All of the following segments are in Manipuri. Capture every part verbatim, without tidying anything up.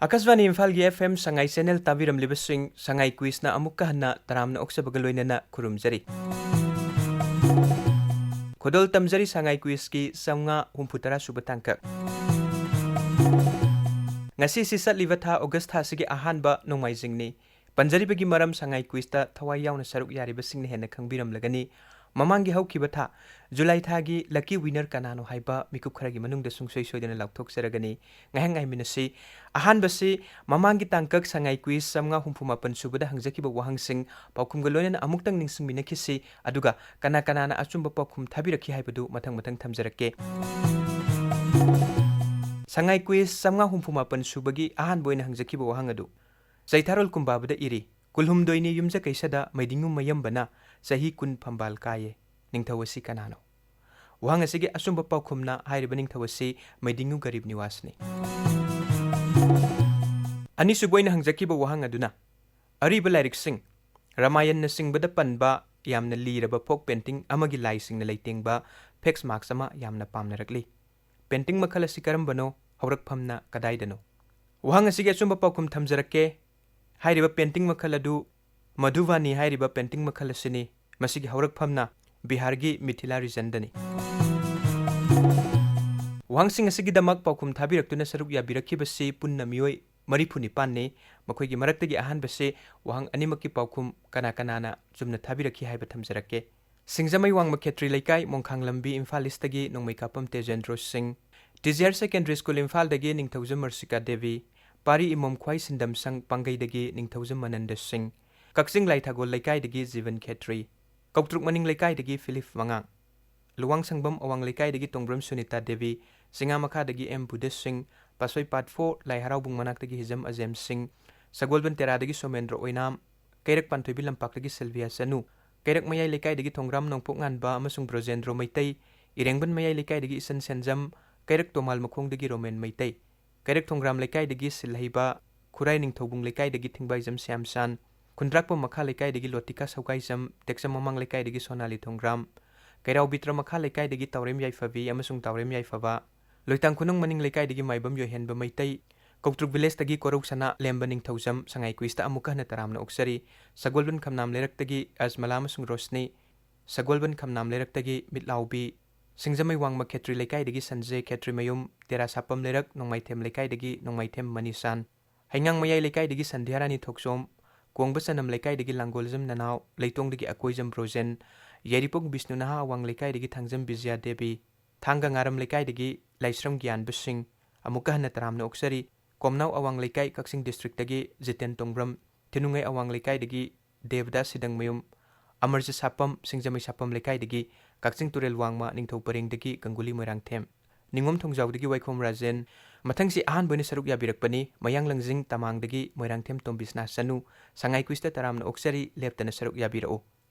ꯑꯀꯥꯁꯕꯥꯅꯤ ꯏꯝꯐꯥꯜꯒꯤ F M ꯁꯉꯥꯏ ꯆꯦꯅꯦꯜ ꯇꯥꯕꯤꯔꯝꯂꯤꯕꯁꯤꯡ, ꯁꯉꯥꯏ ꯀ꯭ꯋꯤꯖꯅ ꯑꯃꯨꯛꯀ ꯍꯟꯅ ꯇꯔꯥꯝꯅ ꯑꯣꯛꯆꯕꯒ ꯂꯣꯏꯅꯅ ꯈꯨꯔꯨꯝꯖꯔꯤ꯫ ꯈꯨꯗꯣꯜ ꯇꯝꯖꯔꯤ ꯁꯉꯥꯏ ꯀ꯭ꯋꯤꯖꯀꯤ ꯆꯥꯝꯃꯉꯥ ꯍꯨꯝꯐꯨꯇꯔꯥ ꯁꯨꯕ ꯇꯥꯡꯀꯛ꯫ ꯉꯁꯤꯁꯤ ꯆꯠꯂꯤꯕ ꯊꯥ ꯑꯣꯒꯁ ꯊꯥꯁꯤꯒꯤ ꯑꯍꯥꯟꯕ ꯅꯣꯡꯃꯥꯏꯖꯤꯡꯅꯤ꯫ ꯄꯟꯖꯔꯤꯕꯒꯤ ꯃꯔꯝ ꯁꯉꯥꯏ ꯀ꯭ꯋꯤꯖꯇ ꯊꯋꯥꯏ ꯌꯥꯎꯅ ꯁꯔꯨꯛ ꯌꯥꯔꯤꯕꯁꯤꯡꯅ ꯍꯦꯟꯅ ꯈꯪꯕꯤꯔꯝꯂꯒꯅꯤ꯫ ꯃꯃꯥꯡꯒꯤ ꯍꯧꯈꯤꯕ ꯊꯥ ꯖꯨꯂꯥꯏ ꯊꯥꯒꯤ lucky winner ꯀꯅꯥꯅꯣ ꯍꯥꯏꯕ ꯃꯤꯀꯨꯞ ꯈꯔꯒꯤ ꯃꯅꯨꯡꯗ ꯁꯨꯡꯁꯣꯏ ꯁꯣꯏꯗꯅ ꯂꯥꯎꯊꯣꯛꯆꯔꯒꯅꯤ꯫ ꯉꯥꯏꯍꯥꯛ ꯉꯥꯏꯃꯤꯟꯅꯁꯤ꯫ ꯑꯍꯥꯟꯕꯁꯤ ꯃꯃꯥꯡꯒꯤ ꯇꯥꯡꯀꯛ ꯁꯉꯥꯏ ꯀ꯭ꯋꯤꯖ ꯆꯥꯝꯃꯉꯥ ꯍꯨꯝꯐꯨ ꯃꯥꯄꯟ ꯁꯨꯕꯗ ꯍꯪꯖꯈꯤꯕ ꯋꯥꯍꯪꯁꯤꯡ ꯄꯥꯎꯈꯨꯝꯒ ꯂꯣꯏꯅꯅ ꯑꯃꯨꯛꯇꯪ ꯅꯤꯡꯁꯤꯡꯃꯤꯟꯅꯈꯤꯁꯤ꯫ ꯑꯗꯨꯒ ꯀꯅꯥ ꯀꯅꯥꯅ ꯑꯆꯨꯝꯕ ꯄꯥꯎꯈꯨꯝ ꯊꯥꯕꯤꯔꯛꯈꯤ ꯍꯥꯏꯕꯗꯨ ꯃꯊꯪ ꯃꯊꯪ ꯊꯝꯖꯔꯛꯀꯦ꯫ ꯁꯉꯥꯏ ꯀ꯭ꯋꯤꯖ ꯆꯥꯝꯃꯉꯥ ꯍꯨꯝꯐꯨ ꯃꯥꯄꯟ ꯁꯨꯕꯒꯤ ꯑꯍꯥꯟꯕ ꯑꯣꯏꯅ ꯍꯪꯖꯈꯤꯕ ꯋꯥꯍꯪ ꯑꯗꯨ ꯆꯩꯊꯥꯔꯣꯜ ꯀꯨꯝꯕꯥꯕꯗ ꯏꯔꯤ, "ꯀꯨꯜꯍꯨꯝꯗꯣꯏꯅꯤ ꯌꯨꯝꯖ ꯀꯩꯁꯗ ꯃꯩꯗꯤꯡꯉꯨ ꯃꯌꯝꯕꯅ ꯆꯍꯤ ꯀꯨꯟ ꯐꯝꯕꯥꯜ ꯀꯥꯏꯌꯦ" ꯅꯤꯡꯊꯧ ꯑꯁꯤ ꯀꯅꯥꯅꯣ? ꯋꯥꯍꯪ ꯑꯁꯤꯒꯤ ꯑꯆꯨꯝꯕ ꯄꯥꯎꯈꯨꯝꯅ ꯍꯥꯏꯔꯤꯕ ꯅꯤꯡꯊꯧ ꯑꯁꯤ ꯃꯩꯗꯤꯡꯉꯨ ꯒꯔꯤꯕ ꯅꯤꯋꯥꯁꯅꯤ꯫ ꯑꯅꯤꯁꯨꯕ ꯑꯣꯏꯅ ꯍꯪꯖꯈꯤꯕ ꯋꯥꯍꯪ ꯑꯗꯨꯅ, ꯑꯔꯤꯕ ꯂꯥꯏꯔꯤꯛꯁꯤꯡ, ꯔꯥꯃꯥꯌꯟꯅꯆꯤꯡꯕꯗ ꯄꯟꯕ ꯌꯥꯝꯅ ꯂꯤꯔꯕ ꯐꯣꯛ ꯄꯦꯟꯇꯤꯡ ꯑꯃꯒꯤ ꯂꯥꯏꯁꯤꯡꯅ ꯂꯩꯇꯦꯡꯕ ꯐꯦꯛꯁ ꯃꯥꯛꯁ ꯑꯃ ꯌꯥꯝꯅ ꯄꯥꯝꯅꯔꯛꯂꯤ꯫ ꯄꯦꯟꯇꯤꯡ ꯃꯈꯜ ꯑꯁꯤ ꯀꯔꯝꯕꯅꯣ? ꯍꯧꯔꯛꯐꯝꯅ ꯀꯗꯥꯏꯗꯅꯣ? ꯋꯥꯍꯪ ꯑꯁꯤꯒꯤ ꯑꯆꯨꯝꯕ ꯄꯥꯎꯈꯨꯝ ꯊꯝꯖꯔꯛꯀꯦ꯫ ꯍꯥꯏꯔꯤꯕ ꯄꯦꯟꯇꯤꯡ ꯃꯈꯜ ꯑꯗꯨ ꯃꯙꯨꯕꯥꯅꯤ ꯍꯥꯏꯔꯤꯕ ꯄꯦꯟꯇꯤꯡ ꯃꯈꯜ ꯑꯁꯤꯅꯤ꯫ ꯃꯁꯤꯒꯤ ꯍꯧꯔꯛꯐꯝꯅ ꯕꯤꯍꯥꯔꯒꯤ ꯃꯤꯊꯤꯂꯥ ꯔꯤꯖꯟꯗꯅꯤ꯫ ꯋꯥꯍꯪꯁꯤꯡ ꯑꯁꯤꯒꯤꯗꯃꯛ ꯄꯥꯎꯈꯨꯝ ꯊꯥꯕꯤꯔꯛꯇꯨꯅ ꯁꯔꯨꯛ ꯌꯥꯕꯤꯔꯛꯈꯤꯕꯁꯤ ꯄꯨꯟꯅ ꯃꯤꯑꯣꯏ ꯃꯔꯤꯐꯨ ꯅꯤꯄꯥꯟꯅꯤ꯫ ꯃꯈꯣꯏꯒꯤ ꯃꯔꯛꯇꯒꯤ ꯑꯍꯥꯟꯕꯁꯤ ꯋꯥꯍꯪ ꯑꯅꯤꯃꯛꯀꯤ ꯄꯥꯎꯈꯨꯝ ꯀꯅꯥ ꯀꯅꯥꯅ ꯆꯨꯝꯅ ꯊꯥꯕꯤꯔꯛꯈꯤ ꯍꯥꯏꯕ ꯊꯝꯖꯔꯛꯀꯦ꯫ ꯁꯤꯡꯖꯃꯩ ꯋꯥꯡꯃ ꯈꯦꯇ꯭ꯔꯤ ꯂꯩꯀꯥꯏ, ꯃꯣꯡꯈꯥꯡ ꯂꯝꯕꯤ, ꯏꯝꯐꯥꯜ ꯏꯁꯇꯒꯤ ꯅꯣꯡꯃꯩꯀꯥꯄꯝ ꯇꯦꯖꯦꯟꯗ꯭ꯔꯣ ꯁꯤꯡ, T G R secondary school ꯏꯝꯐꯥꯜꯗꯒꯤ ꯅꯤꯡꯊꯧꯖꯝ ꯃꯔꯁꯤꯀꯥ ꯗꯦꯕꯤ, ꯄꯥꯔꯤ ꯏꯃꯣꯝ ꯈ꯭ꯋꯥꯏ ꯁꯤꯟꯗꯝ ꯁꯪ ꯄꯥꯡꯒꯩꯗꯒꯤ ꯅꯤꯡꯊꯧꯖꯝ ꯃꯅꯟꯗ ꯁꯤꯡ, ꯀꯛꯆꯤꯡ ꯂꯥꯏꯊꯥꯒꯣꯜ ꯂꯩꯀꯥꯏꯗꯒꯤ ꯖꯤꯕꯟ ꯈꯦꯇ꯭ꯔꯤ, ꯀꯧꯇ꯭ꯔꯨꯛ ꯃꯅꯤꯡ ꯂꯩꯀꯥꯏꯗꯒꯤ ꯐꯤꯂꯤꯞ ꯃꯉꯥꯡ, ꯂꯨꯋꯥꯡꯁꯪꯕꯝ ꯑꯋꯥꯡ ꯂꯩꯀꯥꯏꯗꯒꯤ ꯇꯣꯡꯕ꯭ꯔꯝ ꯁꯨꯅꯤꯇꯥ ꯗꯦꯕꯤ, ꯆꯤꯉꯥ ꯃꯈꯥꯗꯒꯤ ꯑꯦꯝ ꯕꯨꯙ ꯁꯤꯡ, ꯄꯥꯠꯁꯣꯏ ꯄꯥꯠ ꯐꯣꯔ ꯂꯥꯏ ꯍꯔꯥꯎꯕꯨꯡ ꯃꯅꯥꯛꯇꯒꯤ ꯍꯤꯖꯝ ꯑꯖꯦꯝ ꯁꯤꯡ, ꯁꯒꯣꯜꯕꯟ ꯇꯦꯔꯥꯗꯒꯤ ꯁꯣꯃꯦꯟꯗ꯭ꯔꯣ ꯑꯣꯏꯅꯥꯝ, ꯀꯩꯔꯛ ꯄꯥꯟꯊꯣꯏꯕꯤ ꯂꯝꯄꯥꯛꯇꯒꯤ ꯁꯤꯜꯚꯤꯌꯥ ꯆꯅꯨ, ꯀꯩꯔꯛ ꯃꯌꯥꯏ ꯂꯩꯀꯥꯏꯗꯒꯤ ꯊꯣꯡꯒ꯭ꯔꯥꯝ ꯅꯣꯡꯄꯣꯛ ꯉꯥꯟꯕ ꯑꯃꯁꯨꯡ ꯕ꯭ꯔꯣꯖꯦꯟꯗ꯭ꯔꯣ ꯃꯩꯇꯩ, ꯏꯔꯦꯡꯕꯟ ꯃꯌꯥꯏ ꯂꯩꯀꯥꯏꯗꯒꯤ ꯏꯆꯟ ꯁꯦꯟꯖꯝ, ꯀꯩꯔꯛ ꯇꯣꯃꯥꯜ ꯃꯈꯣꯡꯗꯒꯤ ꯔꯣꯃꯦꯟ ꯃꯩꯇꯩ, ꯀꯩꯔꯛ ꯊꯣꯡꯒ꯭ꯔꯥꯝ ꯂꯩꯀꯥꯏꯗꯒꯤ ꯁꯤꯜꯍꯩꯕ, ꯈꯨꯔꯥꯏ ꯅꯤꯡꯊꯧꯕꯨꯡ ꯂꯩꯀꯥꯏꯗꯒꯤ ꯊꯤꯡꯕꯥꯏꯖꯝ ꯁ꯭ꯌꯥꯝꯁꯥꯟ, ꯈꯨꯟꯗ꯭ꯔꯥꯛꯄꯝ ꯃꯈꯥ ꯂꯩꯀꯥꯏꯗꯒꯤ ꯂꯣꯇꯤꯀꯥ ꯁꯧꯒꯥꯏꯖꯝ, ꯇꯦꯛꯆꯝ ꯃꯃꯥꯡ ꯂꯩꯀꯥꯏꯗꯒꯤ ꯁꯣꯅꯥꯂꯤ ꯊꯣꯡꯒ꯭ꯔꯥꯝ, ꯀꯩꯔꯥꯎ ꯕꯤꯇ꯭ꯔ ꯃꯈꯥ ꯂꯩꯀꯥꯏꯗꯒꯤ ꯇꯥꯎꯔꯦꯝ ꯌꯥꯏꯐꯕꯤ ꯑꯃꯁꯨꯡ ꯇꯥꯎꯔꯦꯝ ꯌꯥꯏꯐꯕ, ꯂꯣꯏꯇꯥꯡ ꯈꯨꯅꯨꯡ ꯃꯅꯤꯡ ꯂꯩꯀꯥꯏꯗꯒꯤ ꯃꯥꯏꯕꯝ ꯌꯣꯏꯍꯦꯟꯕ ꯃꯩꯇꯩ, ꯀꯧꯇ꯭ꯔꯨꯛ ꯚꯤꯂꯦꯖꯇꯒꯤ ꯀꯣꯔꯧ ꯁꯅꯥ, ꯂꯦꯝꯕ ꯅꯤꯡꯊꯧꯖꯝ, ꯁꯉꯥꯏ ꯀ꯭ꯋꯤꯁꯇ ꯑꯃꯨꯛꯀ ꯍꯟꯅ ꯇꯔꯥꯝꯅ ꯑꯣꯛꯆꯔꯤ꯫ ꯁꯒꯣꯜꯕꯟ ꯈꯝꯅꯥꯝ ꯂꯩꯔꯛꯇꯒꯤ ꯑꯖꯃꯂꯥ ꯑꯃꯁꯨꯡ ꯔꯣꯁꯅꯤ, ꯁꯒꯣꯜꯕꯟ ꯈꯝꯅꯥꯝ ꯂꯩꯔꯛꯇꯒꯤ ꯃꯤꯠꯂꯥꯎꯕꯤ, ꯁꯤꯡꯖꯃꯩ ꯋꯥꯡꯃ ꯈꯦꯇ꯭ꯔꯤ ꯂꯩꯀꯥꯏꯗꯒꯤ ꯁꯟꯖꯦ ꯈꯦꯇ꯭ꯔꯤꯃꯌꯨꯝ, ꯇꯦꯔꯥ ꯁꯥꯄꯝ ꯂꯩꯔꯛ ꯅꯣꯡꯃꯥꯏꯊꯦꯝ ꯂꯩꯀꯥꯏꯗꯒꯤ ꯅꯣꯡꯃꯥꯏꯊꯦꯝ ꯃꯅꯤꯁꯥꯟ, ꯍꯩꯉꯥꯡ ꯃꯌꯥꯏ ꯂꯩꯀꯥꯏꯗꯒꯤ ꯁꯟꯙ꯭ꯌꯥꯔꯥꯅꯤ ꯊꯣꯛꯆꯣꯝ, ꯀꯣꯡꯕ ꯆꯅꯝ ꯂꯩꯀꯥꯏꯗꯒꯤ ꯂꯥꯡꯒꯣꯜꯖꯝ ꯅꯅꯥꯎ, ꯂꯩꯇꯣꯡꯗꯒꯤ ꯑꯀꯣꯏꯖꯝ ꯕ꯭ꯔꯣꯖꯦꯟ, ꯌꯥꯏꯔꯤꯄꯣꯛ ꯕꯤꯁꯅꯨ ꯅꯍꯥ ꯑꯋꯥꯡ ꯂꯩꯀꯥꯏꯗꯒꯤ ꯊꯥꯡꯖꯝ ꯕꯤꯖꯌꯥ ꯗꯦꯕꯤ, ꯊꯥꯡꯒ ꯉꯥꯔꯝ ꯂꯩꯀꯥꯏꯗꯒꯤ ꯂꯥꯏꯁ꯭ꯔꯝ ꯒ꯭ꯌꯥꯟꯕ ꯁꯤꯡ, ꯑꯃꯨꯛꯀ ꯍꯟꯅ ꯇꯔꯥꯝꯅ ꯑꯣꯛꯆꯔꯤ꯫ ꯀꯣꯝꯅꯥꯎ ꯑꯋꯥꯡ ꯂꯩꯀꯥꯏ, ꯀꯛꯆꯤꯡ ꯗꯤꯁꯇ꯭ꯔꯤꯛꯇꯒꯤ ꯖꯤꯇꯦꯟ ꯇꯣꯡꯕ꯭ꯔꯝ, ꯊꯤꯅꯨꯡꯉꯩ ꯑꯋꯥꯡ ꯂꯩꯀꯥꯏꯗꯒꯤ ꯗꯦꯕꯗꯥꯁ ꯁꯤꯗꯪꯃꯌꯨꯝ, ꯑꯃꯔꯖꯤꯠ ꯁꯥꯄꯝ, ꯁꯤꯡꯖꯃꯩ ꯁꯥꯄꯝ ꯂꯩꯀꯥꯏꯗꯒꯤ ꯀꯛꯆꯤꯡ ꯇꯨꯔꯦꯜ ꯋꯥꯡꯃ ꯅꯤꯡꯊꯧ ꯄꯔꯦꯡꯗꯒꯤ ꯒꯪꯒꯨꯂꯤ ꯃꯣꯏꯔꯥꯡꯊꯦꯝ, ꯅꯤꯉꯣꯝ ꯊꯣꯡꯖꯥꯎꯗꯒꯤ ꯋꯥꯏꯈꯣꯝ ꯔꯥꯖꯦꯟ꯫ ꯃꯊꯪꯁꯤ ꯑꯍꯥꯟꯕ ꯑꯣꯏꯅ ꯁꯔꯨꯛ ꯌꯥꯕꯤꯔꯛꯄꯅꯤ ꯃꯌꯥꯡ ꯂꯪꯖꯤꯡ ꯇꯃꯥꯡꯗꯒꯤ ꯃꯣꯏꯔꯥꯡꯊꯦꯝ ꯇꯣꯝꯕꯤꯁꯅꯥ ꯆꯅꯨ, ꯁꯉꯥꯏ ꯀ꯭ꯋꯤꯁꯇ ꯇꯔꯥꯝꯅ ꯑꯣꯛꯆꯔꯤ, ꯂꯦꯞꯇꯅ ꯁꯔꯨꯛ ꯌꯥꯕꯤꯔꯛꯎ꯫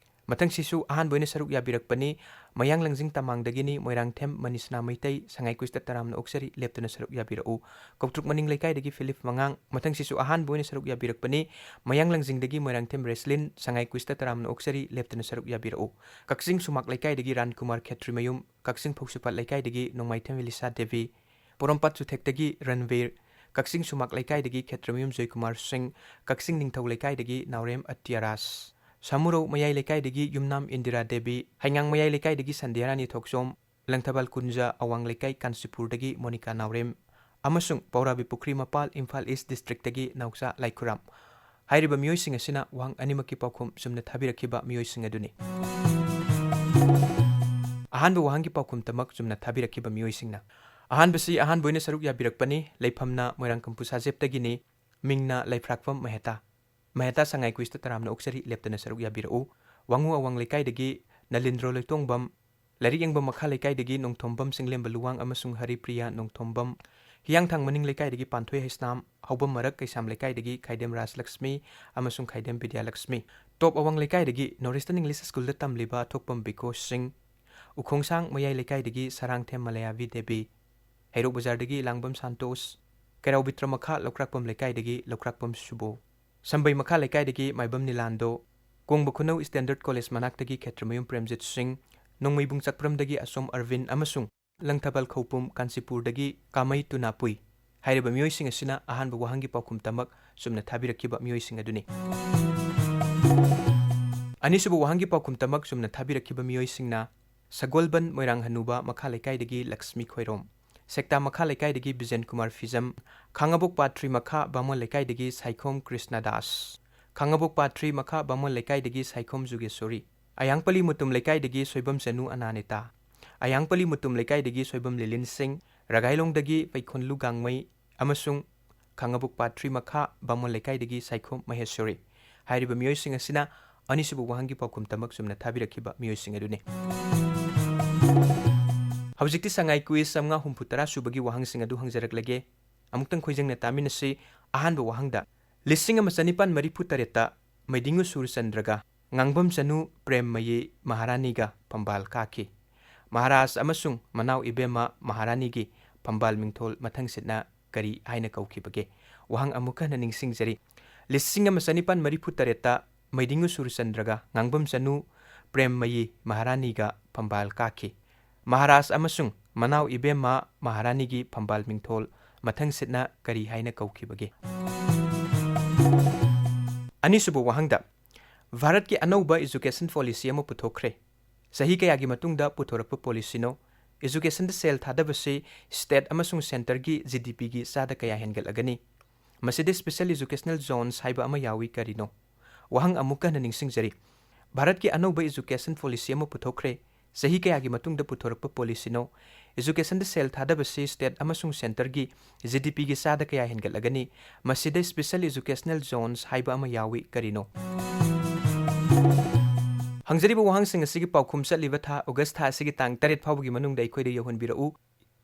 ꯃꯊꯪꯁꯤꯁꯨ ꯑꯍꯥꯟꯕ ꯑꯣꯏꯅ ꯁꯔꯨꯛ ꯌꯥꯕꯤꯔꯛꯄꯅꯤ ꯃꯌꯥꯡ ꯂꯪꯖꯤꯡ ꯇꯃꯥꯡꯗꯒꯤꯅꯤ ꯃꯣꯏꯔꯥꯡꯊꯦꯝ ꯃꯅꯤꯁꯅꯥ ꯃꯩꯇꯩ, ꯁꯉꯥꯏ ꯀ꯭ꯋꯤꯁꯇ ꯇꯔꯥꯝꯅ ꯑꯣꯛꯆꯔꯤ, ꯂꯦꯞꯇꯅ ꯁꯔꯨꯛ ꯌꯥꯕꯤꯔꯛꯎ꯫ ꯀꯧꯇ꯭ꯔꯨꯛ ꯃꯅꯤꯡ ꯂꯩꯀꯥꯏꯗꯒꯤ ꯐꯤꯂꯤꯞ ꯃꯉꯥꯡ꯫ ꯃꯊꯪꯁꯤꯁꯨ ꯑꯍꯥꯟꯕ ꯑꯣꯏꯅ ꯁꯔꯨꯛ ꯌꯥꯕꯤꯔꯛꯄꯅꯤ ꯃꯌꯥꯡ ꯂꯪꯖꯤꯡꯗꯒꯤ ꯃꯣꯏꯔꯥꯡꯊꯦꯝ ꯔꯦꯁꯂꯤꯟ, ꯁꯉꯥꯏ ꯀ꯭ꯋꯤꯁꯇ ꯇꯔꯥꯝꯅ ꯑꯣꯛꯆꯔꯤ, ꯂꯦꯞꯇꯅ ꯁꯔꯨꯛ ꯌꯥꯕꯤꯔꯛꯎ꯫ ꯀꯛꯆꯤꯡ ꯁꯨꯃꯥꯛ ꯂꯩꯀꯥꯏꯗꯒꯤ ꯔꯥꯟꯀꯨꯃꯥꯔ ꯈꯦꯇ꯭ꯔꯤꯃꯌꯨꯝ, ꯀꯛꯆꯤꯡ ꯐꯧꯁꯤꯄꯥꯠ ꯂꯩꯀꯥꯏꯗꯒꯤ ꯅꯣꯡꯃꯥꯏꯊꯦꯝ ꯏꯂꯤꯁꯥ ꯗꯦꯕꯤ, ꯄꯣꯔꯣꯝꯄꯥꯠ ꯆꯨꯊꯦꯛꯇꯒꯤ ꯔꯟꯕꯤꯔ, ꯀꯛꯆꯤꯡ ꯁꯨꯃꯥꯛ ꯂꯩꯀꯥꯏꯗꯒꯤ ꯈꯦꯇ꯭ꯔꯤꯃꯌꯨꯝ ꯖꯣꯏꯀꯨꯃꯥꯔ ꯁꯤꯡ, ꯀꯛꯆꯤꯡ ꯅꯤꯡꯊꯧ ꯂꯩꯀꯥꯏꯗꯒꯤ ꯅꯥꯎꯔꯦꯝ ꯑꯇ꯭ꯌꯔꯥꯖ, ꯁꯥꯃꯨꯔꯧ ꯃꯌꯥꯏ ꯂꯩꯀꯥꯏꯗꯒꯤ ꯌꯨꯝꯅꯥꯝ ꯏꯟꯗꯤꯔꯥ ꯗꯦꯕꯤ, ꯍꯩꯉꯥꯡ ꯃꯌꯥꯏ ꯂꯩꯀꯥꯏꯗꯒꯤ ꯁꯟꯙ꯭ꯌꯥꯔꯥꯅꯤ ꯊꯣꯛꯆꯣꯝ, ꯂꯪꯊꯕꯥꯜ ꯀꯨꯟꯖ ꯑꯋꯥꯡ ꯂꯩꯀꯥꯏ ꯀꯥꯟꯆꯤꯄꯨꯔꯗꯒꯤ ꯃꯣꯅꯤꯀꯥ ꯅꯥꯎꯔꯦꯝ, ꯑꯃꯁꯨꯡ ꯄꯧꯔꯥꯕꯤ ꯄꯨꯈ꯭ꯔꯤ ꯃꯄꯥꯜ ꯏꯝꯐꯥꯜ ꯏꯁ ꯗꯤꯁꯇ꯭ꯔꯤꯛꯇꯒꯤ ꯅꯥꯎꯆꯥ ꯂꯥꯏꯈꯨꯔꯥꯝ꯫ ꯍꯥꯏꯔꯤꯕ ꯃꯤꯑꯣꯏꯁꯤꯡ ꯑꯁꯤꯅ ꯋꯥꯍꯪ ꯑꯅꯤꯃꯛꯀꯤ ꯄꯥꯎꯈꯨꯝ ꯆꯨꯝꯅ ꯊꯥꯕꯤꯔꯛꯈꯤꯕ ꯃꯤꯑꯣꯏꯁꯤꯡ ꯑꯗꯨꯅꯤ꯫ ꯑꯍꯥꯟꯕ ꯋꯥꯍꯪꯒꯤ ꯄꯥꯎꯈꯨꯝꯗꯃꯛ ꯆꯨꯝꯅ ꯊꯥꯕꯤꯔꯛꯈꯤꯕ ꯃꯤꯑꯣꯏꯁꯤꯡꯅ꯫ ꯑꯍꯥꯟꯕꯁꯤ ꯑꯍꯥꯟꯕ ꯑꯣꯏꯅ ꯁꯔꯨꯛ ꯌꯥꯕꯤꯔꯛꯄꯅꯤ, ꯂꯩꯐꯝꯅ ꯃꯣꯏꯔꯥꯡꯀꯝꯄꯨ ꯁꯥꯖꯦꯞꯇꯒꯤꯅꯤ, ꯃꯤꯡꯅ ꯂꯩꯐ꯭ꯔꯥꯛꯄꯝ ꯃꯦꯍꯇꯥ꯫ ꯃꯦꯍꯇꯥ ꯁꯉꯥꯏ ꯀ꯭ꯋꯤꯁꯇ ꯇꯔꯥꯝꯅ ꯑꯣꯛꯆꯔꯤ, ꯂꯦꯞꯇꯅ ꯁꯔꯨꯛ ꯌꯥꯕꯤꯔꯛꯎ꯫ ꯋꯥꯉꯨ ꯑꯋꯥꯡ ꯂꯩꯀꯥꯏꯗꯒꯤ ꯅꯂꯤꯟꯗ꯭ꯔꯣ ꯂꯣꯏꯇꯣꯡꯕꯝ, ꯂꯥꯏꯔꯤꯛ ꯌꯦꯡꯕꯝ ꯃꯈꯥ ꯂꯩꯀꯥꯏꯗꯒꯤ ꯅꯣꯡꯊꯣꯝꯕꯝ ꯆꯤꯡꯂꯦꯝꯕ ꯂꯨꯋꯥꯡ ꯑꯃꯁꯨꯡ ꯍꯔꯤꯄ꯭ꯔꯤꯌꯥ ꯅꯣꯡꯊꯣꯝꯕꯝ, ꯍꯤꯌꯥꯡꯊꯥꯡ ꯃꯅꯤꯡ ꯂꯩꯀꯥꯏꯗꯒꯤ ꯄꯥꯟꯊꯣꯏ ꯍꯩꯁꯅꯥꯝ, ꯍꯧꯕꯝ ꯃꯔꯛ ꯀꯩꯁꯥꯝ ꯂꯩꯀꯥꯏꯗꯒꯤ ꯈꯥꯏꯗꯦꯝ ꯔꯥꯖꯂꯛꯁꯃꯤ ꯑꯃꯁꯨꯡ ꯈꯥꯏꯗꯦꯝ ꯕꯤꯗ꯭ꯌꯥꯂꯛꯁꯃꯤ, ꯇꯣꯞ ꯑꯋꯥꯡ ꯂꯩꯀꯥꯏꯗꯒꯤ ꯅꯣꯔꯠ ꯏꯁꯇꯔꯟ ꯏꯪꯂꯤꯁ ꯁ꯭ꯀꯨꯜꯗ ꯇꯝꯂꯤꯕ ꯊꯣꯛꯄꯝ ꯕꯤꯀꯣꯁ ꯁꯤꯡ, ꯎꯈꯣꯡꯁꯥꯡ ꯃꯌꯥꯏ ꯂꯩꯀꯥꯏꯗꯒꯤ ꯁꯔꯥꯡꯊꯦꯝ ꯃꯂꯌꯥꯕꯤ ꯗꯦꯕꯤ, ꯍꯩꯔꯣꯛ ꯕꯖꯥꯔꯗꯒꯤ ꯂꯥꯡꯕꯝ ꯁꯥꯟꯇꯣꯁ, ꯀꯩꯔꯥꯎ ꯕꯤꯇ꯭ꯔ ꯃꯈꯥ ꯂꯧꯀ꯭ꯔꯥꯛꯄꯝ ꯂꯩꯀꯥꯏꯗꯒꯤ ꯂꯧꯀ꯭ꯔꯥꯛꯄꯝ ꯁꯨꯕꯣ, ꯁꯝꯕꯩ ꯃꯈꯥ ꯂꯩꯀꯥꯏꯗꯒꯤ ꯃꯥꯏꯕꯝ ꯅꯤꯂꯥꯟꯗꯣ, ꯀꯣꯡꯕ ꯈꯨꯅꯧ ꯁ꯭ꯇꯦꯟꯗꯔꯗ ꯀꯣꯂꯦꯖ ꯃꯅꯥꯛꯇꯒꯤ ꯈꯦꯇ꯭ꯔꯤꯃꯌꯨꯝ ꯄ꯭ꯔꯦꯝꯖꯤꯠ ꯁꯤꯡ, ꯅꯣꯡꯃꯩꯕꯨꯡ ꯆꯥꯛꯄ꯭ꯔꯝꯗꯒꯤ ꯑꯁꯣꯝ ꯑꯔꯕꯤꯟ ꯑꯃꯁꯨꯡ ꯂꯪꯊꯕꯥꯜ ꯈꯧꯄꯨꯝ ꯀꯥꯟꯆꯤꯄꯨꯔꯗꯒꯤ ꯀꯥꯃꯩ ꯇꯨꯅꯥꯄꯨꯏ꯫ ꯍꯥꯏꯔꯤꯕ ꯃꯤꯑꯣꯏꯁꯤꯡ ꯑꯁꯤꯅ ꯑꯍꯥꯟꯕ ꯋꯥꯍꯪꯒꯤ ꯄꯥꯎꯈꯨꯝ ꯇꯃꯛ ꯆꯨꯝꯅ ꯊꯥꯕꯤꯔꯛꯈꯤꯕ ꯃꯤꯑꯣꯏꯁꯤꯡ ꯑꯗꯨꯅꯤ꯫ ꯑꯅꯤꯁꯨꯕ ꯋꯥꯍꯪꯒꯤ ꯄꯥꯎꯈꯨꯝ ꯇꯃꯛ ꯆꯨꯝꯅ ꯊꯥꯕꯤꯔꯛꯈꯤꯕ ꯃꯤꯑꯣꯏꯁꯤꯡꯅ ꯁꯒꯣꯜꯕꯟ ꯃꯣꯏꯔꯥꯡ ꯍꯅꯨꯕ ꯃꯈꯥ ꯂꯩꯀꯥꯏꯗꯒꯤ ꯂꯛꯁꯃꯤ ꯈꯣꯏꯔꯣꯝ, ꯁꯦꯛꯇꯥ ꯃꯈꯥ ꯂꯩꯀꯥꯏꯗꯒꯤ ꯕꯤꯖꯦꯟ ꯀꯨꯃꯥꯔ ꯐꯤꯖꯝ, ꯈꯥꯉꯕꯣꯛ ꯄꯥꯠ ꯊ꯭ꯔꯤ ꯃꯈꯥ ꯕꯥꯃꯣꯟ ꯂꯩꯀꯥꯏꯗꯒꯤ ꯁꯥꯏꯈꯣꯝ ꯀ꯭ꯔꯤꯁꯅꯗꯥꯁ, ꯈꯥꯉꯕꯣꯛ ꯄꯥꯠ ꯊ꯭ꯔꯤ ꯃꯈꯥ ꯕꯥꯃꯣꯟ ꯂꯩꯀꯥꯏꯗꯒꯤ ꯁꯥꯏꯈꯣꯝ ꯖꯨꯒꯦꯁꯣꯔꯤ, ꯑꯌꯥꯡꯄꯜꯂꯤ ꯃꯨꯇꯨꯝ ꯂꯩꯀꯥꯏꯗꯒꯤ ꯁꯣꯏꯕꯝ ꯆꯅꯨ ꯑꯅꯥꯅꯤꯇꯥ, ꯑꯌꯥꯡꯄꯜꯂꯤ ꯃꯨꯇꯨꯝ ꯂꯩꯀꯥꯏꯗꯒꯤ ꯁꯣꯏꯕꯝ ꯂꯤꯂꯤꯟ ꯁꯤꯡ, ꯔꯒꯥꯏꯂꯣꯡꯗꯒꯤ ꯄꯩꯈꯣꯟꯂꯨ ꯒꯥꯡꯃꯩ ꯑꯃꯁꯨꯡ ꯈꯥꯉꯕꯣꯛ ꯄꯥꯠ ꯊ꯭ꯔꯤ ꯃꯈꯥ ꯕꯥꯃꯣꯟ ꯂꯩꯀꯥꯏꯗꯒꯤ ꯁꯥꯏꯈꯣꯝ ꯃꯍꯦꯁꯣꯔꯤ꯫ ꯍꯥꯏꯔꯤꯕ ꯃꯤꯑꯣꯏꯁꯤꯡ ꯑꯁꯤꯅ ꯑꯅꯤꯁꯨꯕ ꯋꯥꯍꯪꯒꯤ ꯄꯥꯎꯈꯨꯝ ꯇꯃꯛ ꯆꯨꯝꯅ ꯊꯥꯕꯤꯔꯛꯈꯤꯕ ꯃꯤꯑꯣꯏꯁꯤꯡ ꯑꯗꯨꯅꯤ꯫ ꯍꯧꯖꯤꯛꯇꯤ ꯁꯉꯥꯏ ꯀ꯭ꯋꯤꯖ ꯆꯥꯝꯃꯉꯥ ꯍꯨꯝꯐꯨ ꯇꯔꯥ ꯁꯨꯕꯒꯤ ꯋꯥꯍꯪꯁꯤꯡ ꯑꯗꯨ ꯍꯪꯖꯔꯛꯂꯒꯦ꯫ ꯑꯃꯨꯛꯇꯪ ꯈꯣꯏꯖꯪꯅ ꯇꯥꯃꯤꯟꯅꯁꯤ꯫ ꯑꯍꯥꯟꯕ ꯋꯥꯍꯪꯗ, ꯂꯤꯁꯤꯡ ꯑꯃ ꯆꯅꯤꯄꯥꯟ ꯃꯔꯤꯐꯨ ꯇꯔꯦꯠꯇ ꯃꯩꯗꯤꯡꯉꯨ ꯁꯨꯔꯆꯟꯗ꯭ꯔꯒ ꯉꯥꯡꯕꯝ ꯆꯅꯨ ꯄ꯭ꯔꯦꯝꯃꯌꯤ ꯃꯍꯥꯔꯥꯅꯤꯒ ꯐꯝꯕꯥꯜ ꯀꯥꯈꯤ꯫ ꯃꯍꯥꯔꯥꯖ ꯑꯃꯁꯨꯡ ꯃꯅꯥꯎ ꯏꯕꯦꯝꯃ ꯃꯍꯥꯔꯥꯅꯤꯒꯤ ꯐꯝꯕꯥꯜ ꯃꯤꯡꯊꯣꯜ ꯃꯊꯪꯁꯤꯠꯅ ꯀꯔꯤ ꯍꯥꯏꯅ ꯀꯧꯈꯤꯕꯒꯦ? ꯋꯥꯍꯪ ꯑꯃꯨꯛꯀ ꯍꯟꯅ ꯅꯤꯡꯁꯤꯡꯖꯔꯤ꯫ ꯂꯤꯁꯤꯡ ꯑꯃ ꯆꯅꯤꯄꯥꯟ ꯃꯔꯤꯐꯨ ꯇꯔꯦꯠꯇ ꯃꯩꯗꯤꯡꯉꯨ ꯁꯨꯔꯆꯟꯗ꯭ꯔꯒ ꯉꯥꯡꯕꯝ ꯆꯅꯨ ꯄ꯭ꯔꯦꯝꯃꯌꯤ ꯃꯍꯥꯔꯥꯅꯤꯒ ꯐꯝꯕꯥꯜ ꯀꯥꯈꯤ꯫ ꯃꯍꯥꯔꯥꯖ ꯑꯃꯁꯨꯡ ꯃꯅꯥꯎ ꯏꯕꯦꯝꯃ ꯃꯍꯥꯔꯥꯅꯤꯒꯤ ꯐꯝꯕꯥꯜ ꯃꯤꯡꯊꯣꯜ ꯃꯊꯪꯁꯤꯠꯅ ꯀꯔꯤ ꯍꯥꯏꯅ ꯀꯧꯈꯤꯕꯒꯦ? ꯑꯅꯤꯁꯨꯕ ꯋꯥꯍꯪꯗ, ꯚꯥꯔꯠꯀꯤ ꯑꯅꯧꯕ education policy ꯑꯃ ꯄꯨꯊꯣꯛꯈ꯭ꯔꯦ꯫ ꯆꯍꯤ ꯀꯌꯥꯒꯤ ꯃꯇꯨꯡꯗ ꯄꯨꯊꯣꯔꯛꯄ policyꯅꯣ? Educationꯗ ꯁꯦꯜ ꯊꯥꯗꯕꯁꯤ state ꯑꯃꯁꯨꯡ centreꯒꯤ GDPꯒꯤ ꯆꯥꯗ ꯀꯌꯥ ꯍꯦꯟꯒꯠꯂꯒꯅꯤ? ꯃꯁꯤꯗ special educational zones ꯍꯥꯏꯕ ꯑꯃ ꯌꯥꯎꯏ, ꯀꯔꯤꯅꯣ? ꯋꯥꯍꯪ ꯑꯃꯨꯛꯀ ꯍꯟꯅ ꯅꯤꯡꯁꯤꯡꯖꯔꯤ꯫ ꯚꯥꯔꯠꯀꯤ ꯑꯅꯧꯕ education policy ꯑꯃ ꯄꯨꯊꯣꯛꯈ꯭ꯔꯦ꯫ ꯆꯍꯤ ꯀꯌꯥꯒꯤ ꯃꯇꯨꯡꯗ ꯄꯨꯊꯣꯔꯛꯄ policyꯅꯣ? Educationꯗ ꯁꯦꯜ ꯊꯥꯗꯕꯁꯤ state ꯑꯃꯁꯨꯡ centreꯒꯤ GDPꯒꯤ ꯆꯥꯗ ꯀꯌꯥ ꯍꯦꯟꯒꯠꯂꯒꯅꯤ? ꯃꯁꯤꯗ special educational zones ꯍꯥꯏꯕ ꯑꯃ ꯌꯥꯎꯏ, ꯀꯔꯤꯅꯣ? ꯍꯪꯖꯔꯤꯕ ꯋꯥꯍꯪꯁꯤꯡ ꯑꯁꯤꯒꯤ ꯄꯥꯎꯈꯨꯝ ꯆꯠꯂꯤꯕ ꯊꯥ August ꯊꯥ ꯑꯁꯤꯒꯤ ꯇꯥꯡ ꯇꯔꯦꯠ ꯐꯥꯎꯕꯒꯤ ꯃꯅꯨꯡꯗ ꯑꯩꯈꯣꯏꯗ ꯌꯧꯍꯟꯕꯤꯔꯛꯎ꯫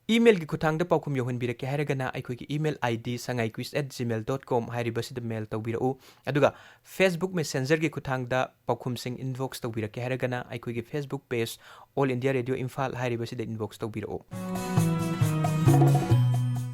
Emailꯒꯤ ꯈꯨꯠꯊꯥꯡꯗ ꯄꯥꯎꯈꯨꯝ ꯌꯧꯍꯟꯕꯤꯔꯛꯀꯦ ꯍꯥꯏꯔꯒꯅ ꯑꯩꯈꯣꯏꯒꯤ email ID sangaiquiz at gmail dot com ꯍꯥꯏꯔꯤꯕꯁꯤꯗ mail ꯇꯧꯕꯤꯔꯛꯎ꯫ ꯑꯗꯨꯒ Facebook Messengerꯒꯤ ꯈꯨꯠꯊꯥꯡꯗ ꯄꯥꯎꯈꯨꯝꯁꯤꯡ inbox ꯇꯧꯕꯤꯔꯛꯀꯦ ꯍꯥꯏꯔꯒꯅ ꯑꯩꯈꯣꯏꯒꯤ Facebook page All India Radio Imphal ꯍꯥꯏꯔꯤꯕꯁꯤꯗ inbox ꯇꯧꯕꯤꯔꯛꯎ꯫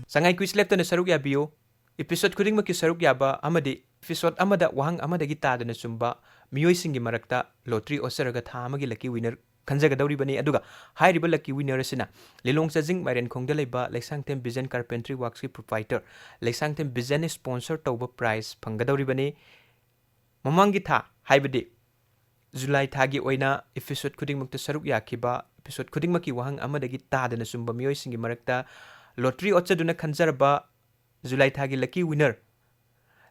ꯁꯉꯥꯏ quiz ꯂꯦꯞꯇꯅ ꯁꯔꯨꯛ ꯌꯥꯕꯤꯌꯨ꯫ Episode ꯈꯨꯗꯤꯡꯃꯛꯀꯤ ꯁꯔꯨꯛ ꯌꯥꯕ ꯑꯃꯗꯤ episode ꯑꯃꯗ ꯋꯥꯍꯪ ꯑꯃꯗꯒꯤ ꯇꯥꯗꯅ ꯆꯨꯝꯕ ꯃꯤꯑꯣꯏꯁꯤꯡꯒꯤ ꯃꯔꯛꯇ lottery ꯑꯣꯠꯆꯔꯒ ꯊꯥ ꯑꯃꯒꯤ lucky winner ꯈꯟꯖꯒꯗꯧꯔꯤꯕꯅꯤ꯫ ꯑꯗꯨꯒ ꯍꯥꯏꯔꯤꯕ lucky winner ꯑꯁꯤꯅ ꯂꯤꯂꯣꯡ ꯆꯥꯖꯤꯡ ꯃꯥꯏꯔꯦꯟꯈꯣꯡꯗ ꯂꯩꯕ ꯂꯩꯁꯥꯡꯊꯦꯝ ꯕꯤꯖꯟ ꯀꯥꯔꯄꯦꯟꯇ꯭ꯔꯤ ꯋꯥꯔꯛꯁꯀꯤ proprietor ꯂꯩꯁꯥꯡꯊꯦꯝ ꯕꯤꯖꯟꯅ sponsor ꯇꯧꯕ prize ꯐꯪꯒꯗꯧꯔꯤꯕꯅꯤ꯫ ꯃꯃꯥꯡꯒꯤ ꯊꯥ, ꯍꯥꯏꯕꯗꯤ ꯖꯨꯂꯥꯏ ꯊꯥꯒꯤ ꯑꯣꯏꯅ episode ꯈꯨꯗꯤꯡꯃꯛꯇ ꯁꯔꯨꯛ ꯌꯥꯈꯤꯕ, episode ꯈꯨꯗꯤꯡꯃꯛꯀꯤ ꯋꯥꯍꯪ ꯑꯃꯗꯒꯤ ꯇꯥꯗꯅ ꯆꯨꯝꯕ ꯃꯤꯑꯣꯏꯁꯤꯡꯒꯤ ꯃꯔꯛꯇ lottery ꯑꯣꯠꯆꯗꯨꯅ ꯈꯟꯖꯔꯕ ꯖꯨꯂꯥꯏ ꯊꯥꯒꯤ lucky winner,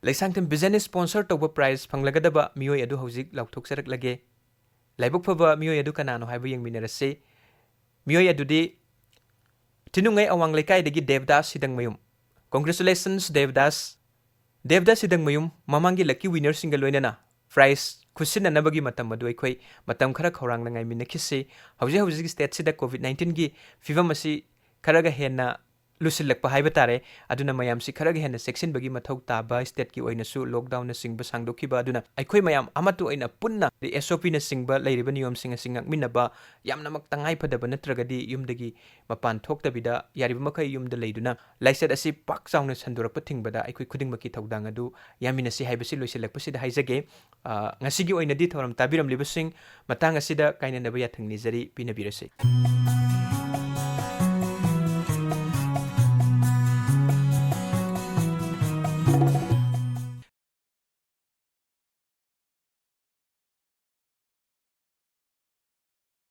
ꯂꯩꯁꯥꯡꯊꯦꯝ ꯕꯤꯖꯟꯅ sponsor ꯇꯧꯕ prize ꯐꯪꯂꯒꯗꯕ ꯃꯤꯑꯣꯏ ꯑꯗꯨ ꯍꯧꯖꯤꯛ ꯂꯥꯎꯊꯣꯛꯆꯔꯛꯂꯒꯦ꯫ ꯂꯥꯏꯕꯛ ꯐꯕ ꯃꯤꯑꯣꯏ ꯑꯗꯨ ꯀꯅꯥꯅꯣ ꯍꯥꯏꯕ ꯌꯦꯡꯃꯤꯟꯅꯔꯁꯤ꯫ ꯃꯤꯑꯣꯏ ꯑꯗꯨꯗꯤ ꯊꯤꯅꯨꯡꯉꯩ ꯑꯋꯥꯡ ꯂꯩꯀꯥꯏꯗꯒꯤ ꯗꯦꯕꯗꯥꯁ ꯁꯤꯗꯪꯃꯌꯨꯝ꯫ Congratulations, ꯗꯦꯕꯗꯥꯁ꯫ ꯗꯦꯕꯗꯥꯁ ꯁꯤꯗꯪꯃꯌꯨꯝ, ꯃꯃꯥꯡꯒꯤ lucky winnerꯁꯤꯡꯒ ꯂꯣꯏꯅꯅ prize ꯈꯨꯠꯁꯤꯟꯅꯅꯕꯒꯤ ꯃꯇꯝ ꯑꯗꯨ ꯑꯩꯈꯣꯏ ꯃꯇꯝ ꯈꯔ ꯈꯧꯔꯥꯡꯅ ꯉꯥꯏꯃꯤꯟꯅꯈꯤꯁꯤ꯫ ꯍꯧꯖꯤꯛ ꯍꯧꯖꯤꯛ stateꯁꯤꯗ COVID nineteenꯒꯤ ꯐꯤꯕꯝ ꯑꯁꯤ ꯈꯔꯒ ꯍꯦꯟꯅ ꯂꯨꯁꯤꯜꯂꯛꯄ ꯍꯥꯏꯕ ꯇꯥꯔꯦ꯫ ꯑꯗꯨꯅ ꯃꯌꯥꯝꯁꯤ ꯈꯔꯒ ꯍꯦꯟꯅ ꯆꯦꯛꯁꯤꯟꯕꯒꯤ ꯃꯊꯧ ꯇꯥꯕ, stateꯀꯤ ꯑꯣꯏꯅꯁꯨ lockdownꯅꯆꯤꯡꯕ ꯁꯥꯡꯗꯣꯛꯈꯤꯕ꯫ ꯑꯗꯨꯅ ꯑꯩꯈꯣꯏ ꯃꯌꯥꯝ ꯑꯃꯠꯇ ꯑꯣꯏꯅ ꯄꯨꯟꯅ SOPꯅꯆꯤꯡꯕ ꯂꯩꯔꯤꯕ ꯅꯤꯌꯣꯝꯁꯤꯡ ꯑꯁꯤ ꯉꯥꯛꯃꯤꯟꯅꯕ, ꯌꯥꯝꯅꯃꯛ ꯇꯉꯥꯏ ꯐꯗꯕ ꯅꯠꯇ꯭ꯔꯒꯗꯤ ꯌꯨꯝꯗꯒꯤ ꯃꯄꯥꯟ ꯊꯣꯛꯇꯕꯤꯗ ꯌꯥꯔꯤꯕ ꯃꯈꯩ ꯌꯨꯝꯗ ꯂꯩꯗꯨꯅ ꯂꯥꯏꯆꯠ ꯑꯁꯤ ꯄꯥꯛ ꯆꯥꯎꯅ ꯁꯟꯗꯣꯔꯛꯄ ꯊꯤꯡꯕꯗ ꯑꯩꯈꯣꯏ ꯈꯨꯗꯤꯡꯃꯛꯀꯤ ꯊꯧꯗꯥꯡ ꯑꯗꯨ ꯌꯥꯃꯤꯟꯅꯁꯤ ꯍꯥꯏꯕꯁꯤ ꯂꯣꯏꯁꯤꯜꯂꯛꯄꯁꯤꯗ ꯍꯥꯏꯖꯒꯦ꯫ ꯑ, ꯉꯁꯤꯒꯤ ꯑꯣꯏꯅꯗꯤ ꯊꯧꯔꯝ ꯇꯥꯕꯤꯔꯝꯂꯤꯕꯁꯤꯡ ꯃꯇꯥꯡ ꯑꯁꯤꯗ ꯀꯥꯏꯅꯅꯕ ꯌꯥꯊꯪ ꯅꯤꯖꯔꯤ, ꯄꯤꯅꯕꯤꯔꯁꯤ꯫